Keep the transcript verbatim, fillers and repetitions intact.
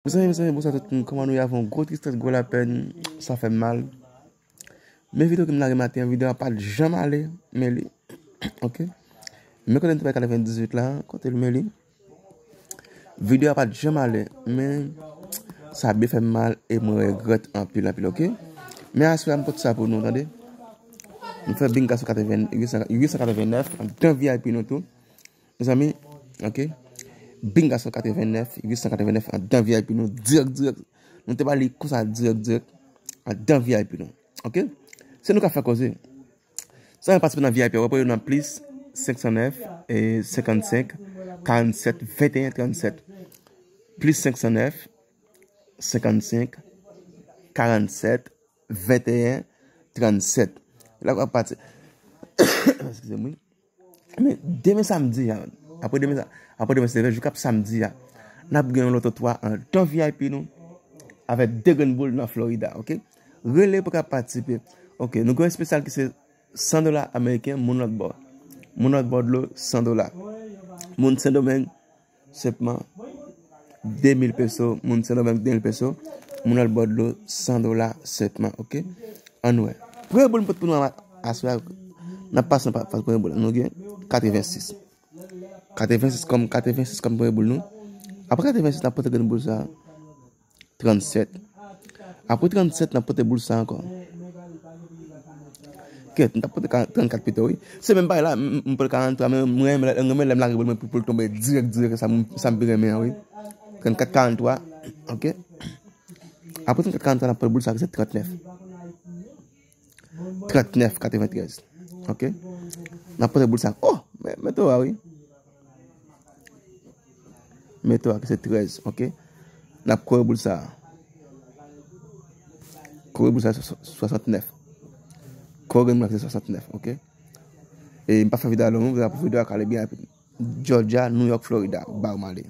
Mezanmi, mezanmi, bonswa tout moun. Kòman nou ye? Avè yon gwo tristès, gwo lapèn, sa fè m mal. Men videyo ke m lage maten an, videyo a pa t janm ale, men li. Ok. Men kote m te bay katrevendizuit la, kote l, men li. Videyo a pa t janm ale, men sa byen fè m mal e mwen regrèt anpil, anpil, ok. Men aswè a m pote sa pou nou, tande. M fè bingo sou katreven, uit san katrevennèf, anndan V I P nou tou. Mezanmi, ok. Bingo sou katreven, uit san katrevennèf, anndan V I P nou, dirèk, dirèk. Nou te ba li konsa, dirèk, dirèk, anndan V I P nou. Ok? Se nou k ap fè koze. Sa yo patisipe nan V I P, w ap wè yo nan plis senk san nèf, e, senkannsenk, karannsèt, venteyen, trannsèt. Plis senk san nèf, senkannsenk, karannsèt, venteyen, trannsèt. La w ap pati. Eskize m, wi. Men demen samdi a, apre demen sa, apre demen se jou k ap samdi a, n ap gen yon loto twa anndan V I P nou, avèk de grenn boul nan Florida, ok? Rele pou ka patisipe. Ok, nou gen yon espesyal ki se san dola ameriken, moun lòt bò. Moun lòt bò dlo, san dola. Moun Sendomeng, senpman, de mil peso. Moun Sendomeng, de mil peso. Moun lòt bò dlo, san dola, senpman, ok? Ann wè. Premye boul m pot pou nou a-, aswè a, n ap pase nan pa-, faz premye boul la. Nou gen katrevensis. Katrevensis kòm, katrevensis kòm premye boul nou. Apre katrevensis, n ap pote grenn boul sa. Trannsèt. Apre trannsèt, n ap pote boul sa ankò. Kèt, m t ap pote ka-, trannkat pito, wi. Se menm bagay la, m, m, m pran karanntwa, men mwen renmen lè, renmen lè m lage boul mwen pou, pou l tonbe dirèk, dirèk, sa m, sa m pi renmen an, wi. Trannkat, karanntwa, ok. Apre trannkat, karanntwa, n ap pote boul sa, ki se trannèf. Trannèf katreventrèz. Ok? N ap pote boul sa. Oh! Men, men to a, wi. Men to a, ki se trèz, ok? N ap kore boul sa. Kore boul sa, swa-, swasantnèf. Kore boul sa, se swasantnèf, ok? E m pa fè videyo a long, non, pou videyo a ka ale byen rapid. Georgia, New York, Florida, ba w male.